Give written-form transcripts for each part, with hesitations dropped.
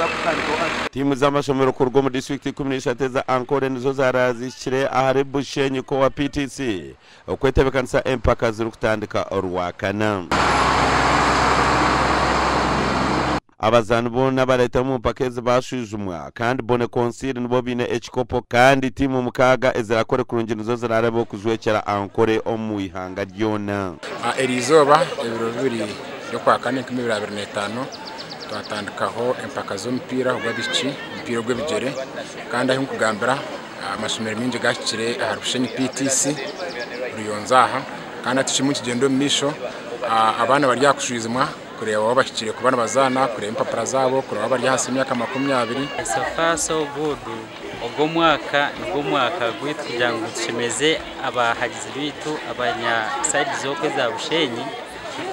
Gakutandikaho hati. Tiimu z'amashomero kuruga omu disiturikiti 13 eza Ankole nizo zaraazihikire ahari Bushenyi Kowa PTC okwetebekanisa empaka zirikutandika Orwakana. Abazaani boona abareetire omu mpaka ezi baashwijumwa kandi Bone Consil nibo baine ekikopo kandi tiimu mukaaga ezirakore kurungi nizo ziraareebe okujwekyera Ankole omu ihanga ryona. Eriizooba ebiro bibiri by'okwakana 2025 twatandikaho empaka z'omupiira ogw'abaishiki, omupiira ogw'ebigyere kandi ahu nkugambira amashomero maingi gahikire ahari Bushenyi PTC Ruyonza aha kandi hati kirimu nikigyenda omu maisho abaana bari aha kushwijumwa kureeba waaba bahikire kuba nibazaana, kureeba empapura zaabo, kureeba waaba bari ahansi y'emyaka 20. So far so good, ogu omwaka nigwo mwaka gwaitu kugira ngu tushemeze abahagizi baitu abanya side z'oku eza Bushenyi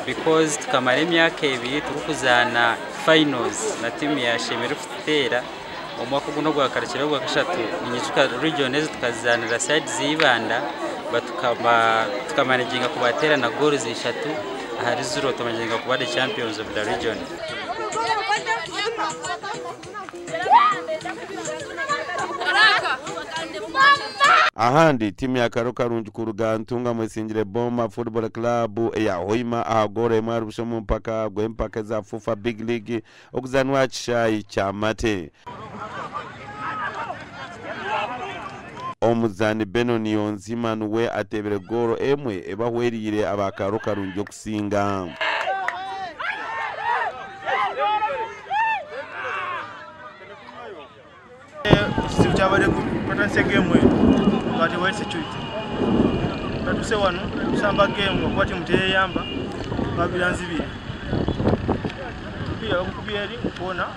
because tukamara emyaka ebiri turikuzaana finals na tiimu ya Sheema erikututeera. Omwaka ogu n'ogwakarukire ogwakashatu ninyijuka region ezi tukazizaanira side z'Ibanda but tukamanaginga kubateera na goals ishatu ahari ziro tumanaginga kuba the champions of the region. Ahandi, tiimu ya Karo Karungi kuruga Ntungamo esingire Boma Football Club eya Hoima aha goolo emwe ahari busha omu mpaka gw'empaka eza FUFA Big League okuzaanwa aha kishaayi kya Mate. Omuzaani Benon Niyonzima niwe ateebire goolo emwe ebahweriire aba Karo Karungi okusinga. Ekizibu kyabadde ku twatandise geemu eno nga tewali security. Twatuuse wano tusamba geemu okuba tiimu teyeyamba babira nzibire. Omupiira bagukubye eri mu koona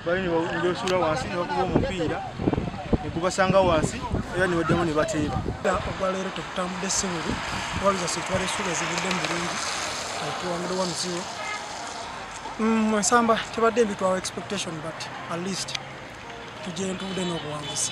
bali nibesuula wansi nibakuba omupiira nigubasanga wansi era nibaddamu nibateeba. Ogwaleero tegutambudde si bubi kuba results zetubadde tusuubira zivuddemu bulungi tuwangudde 1-0. Ensamba tebadde mbi to our expectation but at least tugye ntudde n'obuwanguzi.